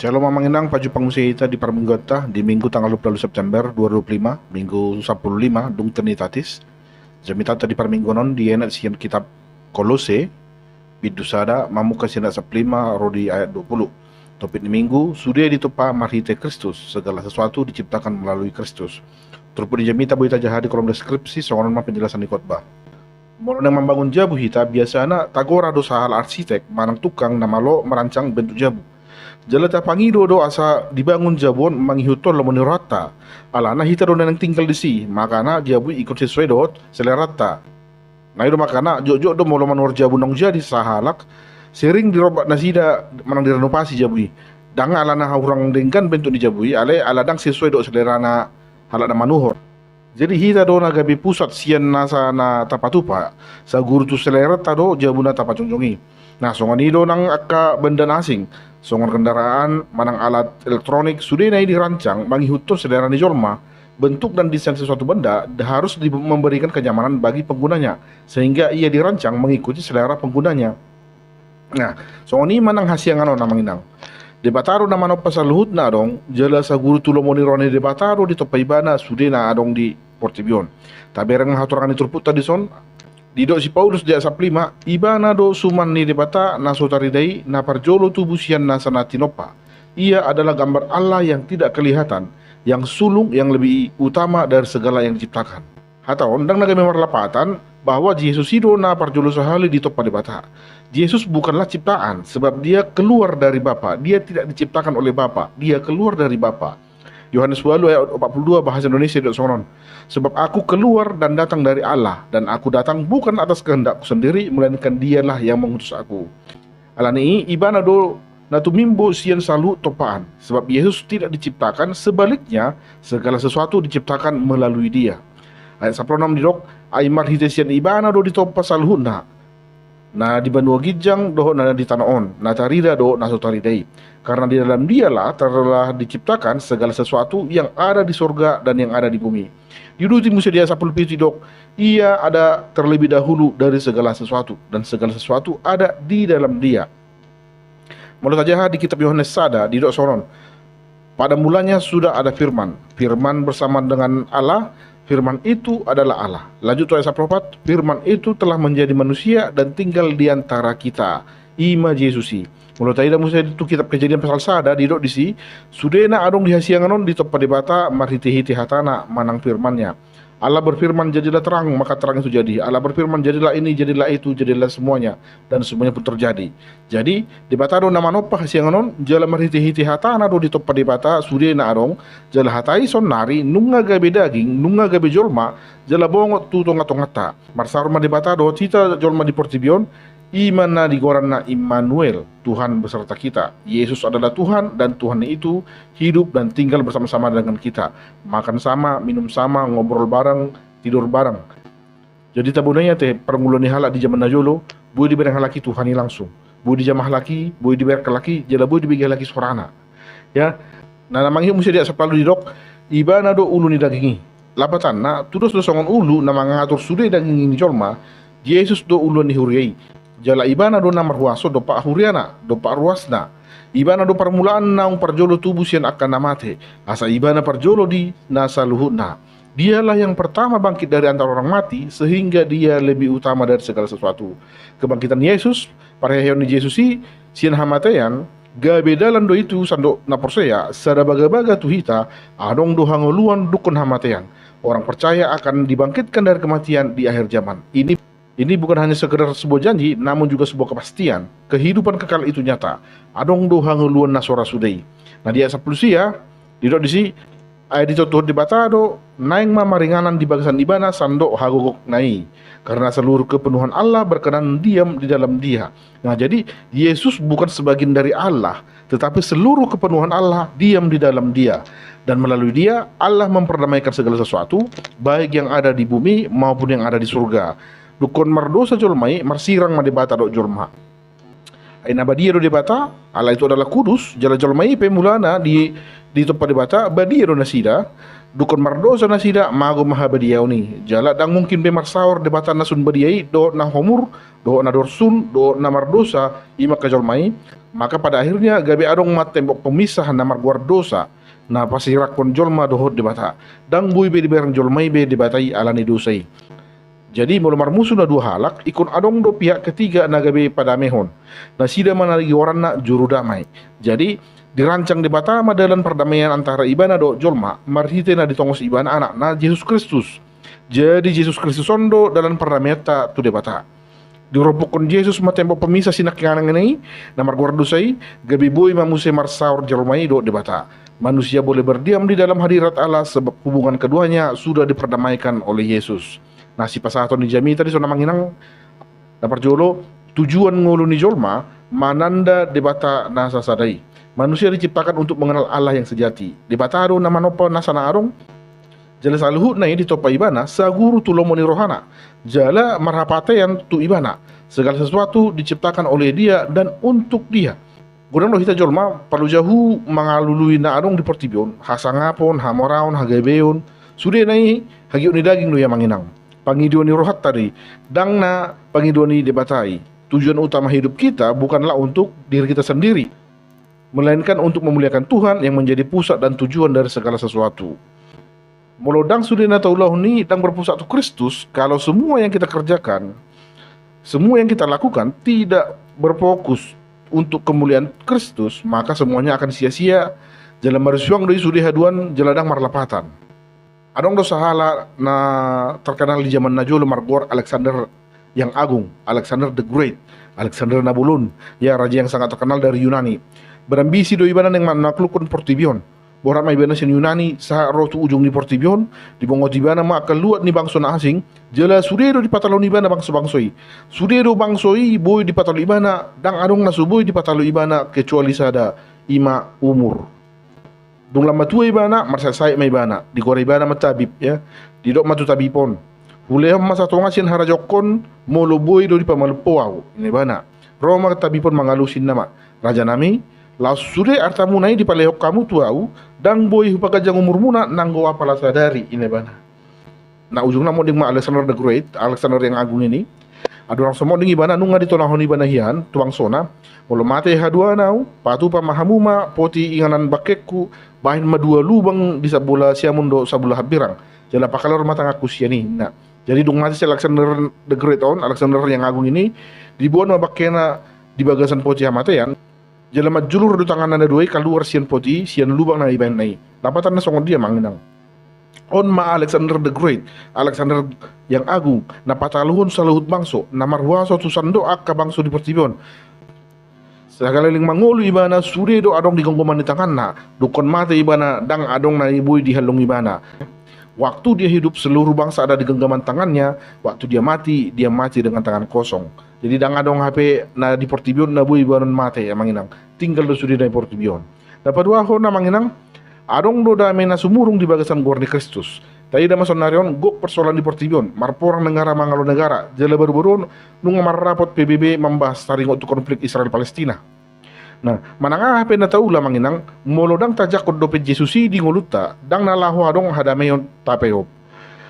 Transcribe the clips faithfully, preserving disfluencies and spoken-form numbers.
Jalo ma amang inang pajumpang muse hita di parmingguonta di Minggu tanggal dua puluh September dua ribu dua puluh lima, Minggu sampulu lima dung Trinitatis. Jamitanta di parmingguon on dienet sian kitab Kolose, bindu sada, mamungka sian ayat sampulu lima ro di ayat dua puluh. Topik ni Minggu, sude ditompa marhite Kristus, segala sesuatu diciptakan melalui Kristus. Turpuk ni jamita boi tajaha di kolom deskripsi, songon on ma penjelasan ni khotbah. Molo naeng mambangun jabu hita, biasana tagora do sahalak arsitek manang tukang na malo merancang bentuk jabu. Jala tapangido do asa dibangun jabu on mangihuthon lomo ni rohanta. Alana hita do naeng tinggal disi, makana jabu i ingkon sesuai dohot seleranta. Na i do makana jotjot do molo manuhor jabu naung jadi sahalak, sering dirombak nasida manang direnovasi jabu i. Ndang alana hurang denggan bentuk ni jabu i, alai ala ndang sesuai dohot selerana halak na manuhor. Jadi hita do na gabe pusat sian nasa na tapatupa, saguru tu seleranta do jabu na tapajongjong i. Nah, songon i do nang angka benda na asing, songon kendaraan manang alat elektronik, sudena i dirancang mangihuthon selera ni jolma. Bentuk dan desain sesuatu benda harus di-, memberikan kenyamanan bagi penggunanya, sehingga ia dirancang mengikuti selera penggunanya. Nah, songon i ma nang hasiangan on amang inang. Debata do na manompa saluhutna adong, jala saguru tu lomo ni roha ni Debata do ditompa Ibana sude na adong di portibi on. Tabereng ma hatorangan ni turpukta dison, didok si Paulus di ayat sampulu lima, Ibana do suman ni Debata na so tarida i, na parjolo tubu sian nasa na tinompa. Ia adalah gambar Allah yang tidak kelihatan, yang sulung, yang lebih utama dari segala yang diciptakan. Hata on ndang na gabe marlapatan bahwa Jesus i do na parjolo sahali ditompa Debata. Jesus bukanlah ciptaan, sebab Dia keluar dari Bapa. Dia tidak diciptakan oleh Bapa. Dia keluar dari Bapa. Yohanes walu ayat opat puluh dua, bahasa Indonesia didok songon on, "Sebab Aku keluar dan datang dari Allah, dan Aku datang bukan atas kehendakku sendiri, melainkan Dialah yang mengutus Aku." Alani i, Ibana do na tumimbo sian saluhut tompaan, sebab Yesus tidak diciptakan, sebaliknya, segala sesuatu diciptakan melalui Dia. Ayat sampulu onom didok, "Ai marhite sian Ibana do ditompa saluhutna, na di banua ginjang dohot na di tano on, na tarida dohot na so tarida i. Karena di dalam Dialah telah diciptakan segala sesuatu yang ada di sorga dan yang ada di bumi." Diuduti muse di ayat sampulu pitu didok, "Ia ada terlebih dahulu dari segala sesuatu, dan segala sesuatu ada di dalam Dia." Molo tajaha di kitab Yohanes sada, didok songon on, "Pada mulanya sudah ada Firman. Firman bersama dengan Allah, Firman itu adalah Allah." Lanjut tu ayat sampulu opat, "Firman itu telah menjadi manusia dan tinggal di antara kita." I ma Jesus i. Molo taida muse tu kitab Kejadian pasal sada, didok disi, "Sudena adong di hasiangan on ditompa Debata marhite-hite hatana manang Firman-Nya." Allah berfirman, "Jadilah terang," maka terang itu jadi. Allah berfirman, "Jadilah ini, jadilah itu, jadilah semuanya," dan semuanya pun terjadi. Jadi, Debata do na manompa hasiangan on, jala marhite-hite hatana do ditompa Debata sudena adong, jala hata i saonari nunga gabe daging, nunga gabe jolma, jala bongot tu tonga-tonganta. Marsaor ma Debata dohot hita jolma di portibi on, i ma na digoranna Immanuel, Tuhan beserta kita. Yesus adalah Tuhan, dan Tuhan itu hidup dan tinggal bersama-sama dengan kita. Makan sama, minum sama, ngobrol bareng, tidur bareng. Jadi tabo na i ate parngoluan ni halak di jaman na jolo, boi dibereng halak i Tuhan i langsung. Boi dijamah halak i, boi dibereng halak i, jala boi dibege halak i sorana. Ya, na, na mangihut muse di ayat sampulu ualu didok, "Ibana do ulu ni daging i." Lapatanna, tudos do songon ulu na mangatur sude daging ni jolma, Jesus do uluan ni huria i. Jala Ibana do na marhuaso dompak huriana, dompak ruasna. Ibana do parmulaan naung parjolo tubu sian angka na mate, asa Ibana parjolo di na saluhutna. Dialah yang pertama bangkit dari antara orang mati, sehingga Dia lebih utama dari segala sesuatu. Kebangkitan Yesus, parheheon ni Jesus i sian hamatean, gabe dalan do itu sandok na porsea, sada bagabaga tu hita, adong do hangoluan dungkon hamatean. Orang percaya akan dibangkitkan dari kematian di akhir zaman. Ini, ini bukan hanya sekedar sebuah janji, namun juga sebuah kepastian. Kehidupan kekal itu nyata. Adong do hangoluan na so ra sude i. Na di ayat sampulu sia, didok disi, "Ai ditotohon Debata do, naeng ma maringanan di bagasan Ibana sandok hagogokna i. Karena seluruh kepenuhan Allah berkenan diam di dalam Dia." Nah, jadi Yesus bukan sebagian dari Allah, tetapi seluruh kepenuhan Allah diam di dalam Dia. Dan melalui Dia, Allah memperdamaikan segala sesuatu, baik yang ada di bumi maupun yang ada di surga. Dungkon mardosa jolma i, marsirang ma Debata dohot jolma. Ai na badia do Debata, Allah itu adalah kudus, jala jolma i pe mulana di, ditompa Debata, badia do nasida, dungkon mardosa nasida, mago ma habadiaon i. Jala ndang mungkin be marsaor Debata na sun badia i, dohot na homur, dohot na dorsun, dohot na mardosa, i ma angka jolma i. Maka pada akhirnya gabe adong ma tembok pemisah na margoar dosa, na pasirakkon jolma dohot Debata. Ndang boi be dibereng jolma i be Debata i ala ni dosa i. Jadi molo marmusu na dua halak, ingkon adong do pihak ketiga na gabe padamehon. Nasida ma na goaranna juru damai. Jadi dirancang Debata ma dalan pardamaian antara Ibana dohot jolma marhite na ditongos Ibana Anakna Jesus Kristus. Jadi Jesus Kristus on do dalan pardamaianta tu Debata. Dirompukkon Jesus ma tembok pemisah sinangkaningan i na margoar dosa i, gabe boi ma muse marsaor jolma i dohot Debata. Manusia boleh berdiam di dalam hadirat Allah sebab hubungan keduanya sudah diperdamaikan oleh Yesus. Na sipasahaton ni jamita dison amang inang, na parjolo, tujuan ngolu ni jolma mananda Debata na sasada i. Manusia diciptakan untuk mengenal Allah yang sejati. Debata do na manompa nasa na adong. Jala saluhutna i ditompa Ibana saguru tu lomo ni rohana, jala marhapatean tu Ibana. Segala sesuatu diciptakan oleh Dia dan untuk Dia. Godang do hita jolma palojahu mangalului na adong di portibi on, hasangapon, hamoraon, hagabeon. Sudena i hagiot ni daging do i amang inang. Pangidoan ni rohanta do i, ndang na pangidoan ni Debata i. Tujuan utama hidup kita bukanlah untuk diri kita sendiri, melainkan untuk memuliakan Tuhan yang menjadi pusat dan tujuan dari segala sesuatu. Molo ndang sudena taulahon i ndang berpusat tu Kristus, kalau semua yang kita kerjakan, semua yang kita lakukan tidak berfokus untuk kemuliaan Kristus, maka semuanya akan sia-sia. Jala marsuang do i sude haduan, jala ndang marlapatan. Adong do sahalak na terkenal di zaman na jolo margoar Alexander yang Agung, Alexander the Great, Alexander na bolon, ya, raja yang sangat terkenal dari Yunani. Berambisi do ibana naeng manaklukkon portibi on. Borhat ma ibana sian Yunani sahat ro tu ujung ni portibi on, dibongot ibana ma angka luat ni bangso na asing, jala sude do dipataluhon ibana bangso-bangso i. Sude do bangso i boi dipatalu ibana, ndang adong na so boi dipatalu ibana kecuali sada, i ma umur. Dung lam matua ibana, marsaetsaet ma ibana, digoar ibana ma tabib, ya. Didok ma tu tabib on, hulehon ma satonga sian harajaonhon, molo boi do dipamalum ho ahu, ninna ibana. Ro ma tabib on mangalusi, ninna ma, rajanami, laos sude artamuna i dipalehon hamu tu ahu, ndang boi hupaganjang umurmuna nanggo apala sadari, ninna ibana. Na ujungna monding ma Alexander the Great, Alexander yang Agung ini. Andorang so monding ibana, nunga ditonahon ibana hian tu bangsona, molo mate haduan ahu, patupa ma hamu ma poti inganan bangkengku, bahen ma dua lubang di sabola siamun dohot sabola hambirang, jala pakalor ma tanganku sian i, ninna. Jadi dung mate si Alexander the Great on, Alexander yang Agung ini, diboan ma bangkena di bagasan poti hamatean. Jala manjulur do tanganna na dua i kaluar sian poti i, sian lubang na ibahenna i. Lapatanna songon dia amang inang. On ma Alexander the Great, Alexander yang Agung, na pataluhon saluhut bangso, na marhuaso tu sandok angka bangso di portibi on. Sagaleleng mangolu ibana sude do adong di genggaman ni tanganna, dungkon mate ibana ndang adong na boi dihallung ibana. Waktu dia hidup seluruh bangsa ada di genggaman tangannya, waktu dia mati, dia mati dengan tangan kosong. Jadi ndang adong hape na di portibi on na boi ibanon mate amang inang. Tinggal do sude na di portibi on. Na paduahon amang inang, adong do dame na sumurung di bagasan goar ni Kristus. Taida ma saonari on gok persoalan di portibi on, marporang negara mangalo negara, jala baru-baru on nunga marrapot P B B mambahas taringot tu konflik Israel Palestina. Nah, manang aha pe na taula amang inang, molo ndang tajangkon dope Jesus i di ngolunta, ndang na laho adong hadameon tapeop.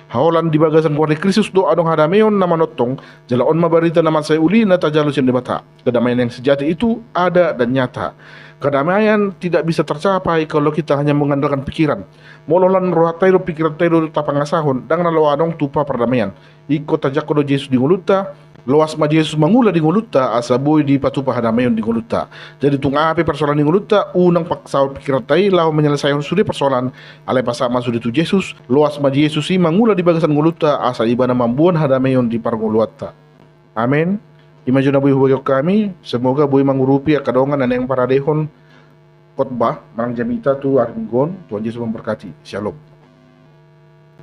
Haolan di bagasan goar ni Kristus do adong hadameon na manongtong, jala on ma barita na mansai uli na tajalo sian Debata. Kedamaian yang sejati itu ada dan nyata. Kedamaian tidak bisa tercapai kalau kita hanya mengandalkan pikiran. Molo holan rohanta i do, pikiranta i do tapangasahon, ndang na laho adong tupa pardamaian. Ingkon tajangkon do Jesus di ngolunta, loas ma Jesus mangula di ngolunta, asa boi dipatupa hadameon di ngolunta. Jadi tung aha pe persoalan di ngolunta, unang paksaon pikiranta i laho menyelesaion sude persoalan, alai pasahat ma sude tu Jesus, loas ma Jesus i mangula di bagasan ngolunta, asa ibana mamboan hadameon di parngoluanta. Amen. I ma jo na boi hubahen hami, semoga boi mangurupi angka dongan na naeng paradehon khotbah manang jamita tu ari Minggu on. Tuhan Yesus memberkati. Shalom.